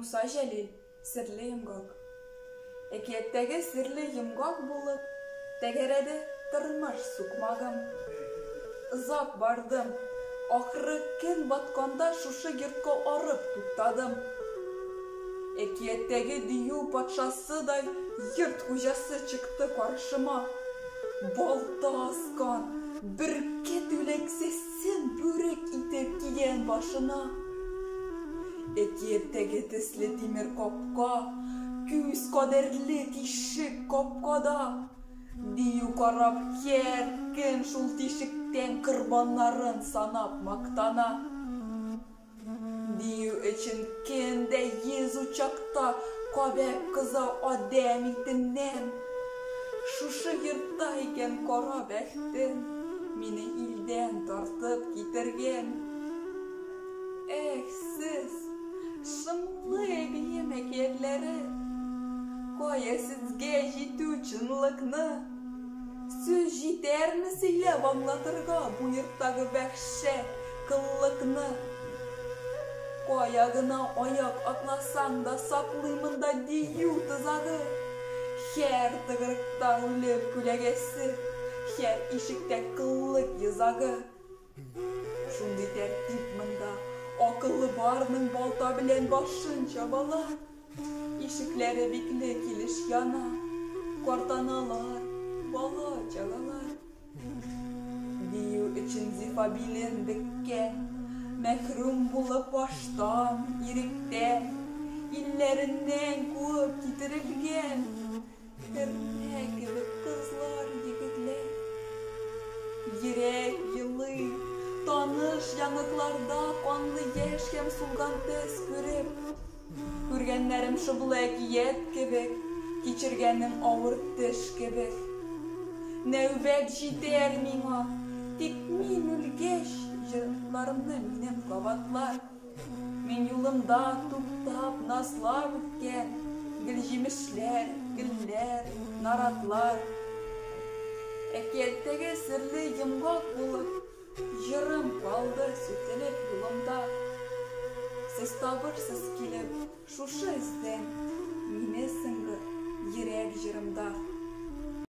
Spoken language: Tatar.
Муса Җәлил, Серле йомгак. Әкияттәге серле йомгак булып, Тәгәрәде тормыш сукмагым. Озак бардым, ахры көн батканда шушы йортка арып туктадым. Әкияттәге дию патшасыдай йорт хуҗасы чыкты каршыма. Балта аскан, бөркет үләксәсен бүрек итеп кигән башына. Әкияттәге төсле тимер капка, күз кадәрле тишек капкада. Дию карап һәр көн шул тишектән корбаннарын санап мактана. Дию өчен көн дә 100 учакта кабәк кыза адәм итеннән. Шушы йортта икән кара бәхтем, мине илдән тартып китергән. Эх, сез, шомлы әбием әкиятләре, кая сезгә җитү чынлыкны? Сүз җитәрме сөйләп аңлатырга бу йорттагы вәхшәт, кыллыкны? Кая гына аяк атласаң да саклый монда дию тозагы. Һәр тыгрыкта үлем күләгәсе, һәр ишектә кыллык йозагы. Шундый тәртип монда, акылы барның балта белән башын чабалар. Ишекләре бикле килеш яна, картаналар, бала-чагалар. Дию өчен зифа билен бөккән, мәхрүм булып баштан, иректән, илләреннән куып китерелгән хөрмә кебек кызлар, егетләр. Йөрәк елый, таныш яңакларда канлы яшь һәм сулган төс күреп. Күргәннәрем шомлы әкият кебек, кичергәнем авыр төш кебек. Нәүбәт җитәр миңа, тик мин үлгәч, җырларымны минем кабатлар. Мин юлымда туктап, назлап үткән гөлҗимешләр, гөлләр, наратлар. Әкияттәге серле йомгак булып, җырым калды сүтелеп юлымда. Сез табырсыз килеп шушы эздән мине соңгы йөрәк җырымда.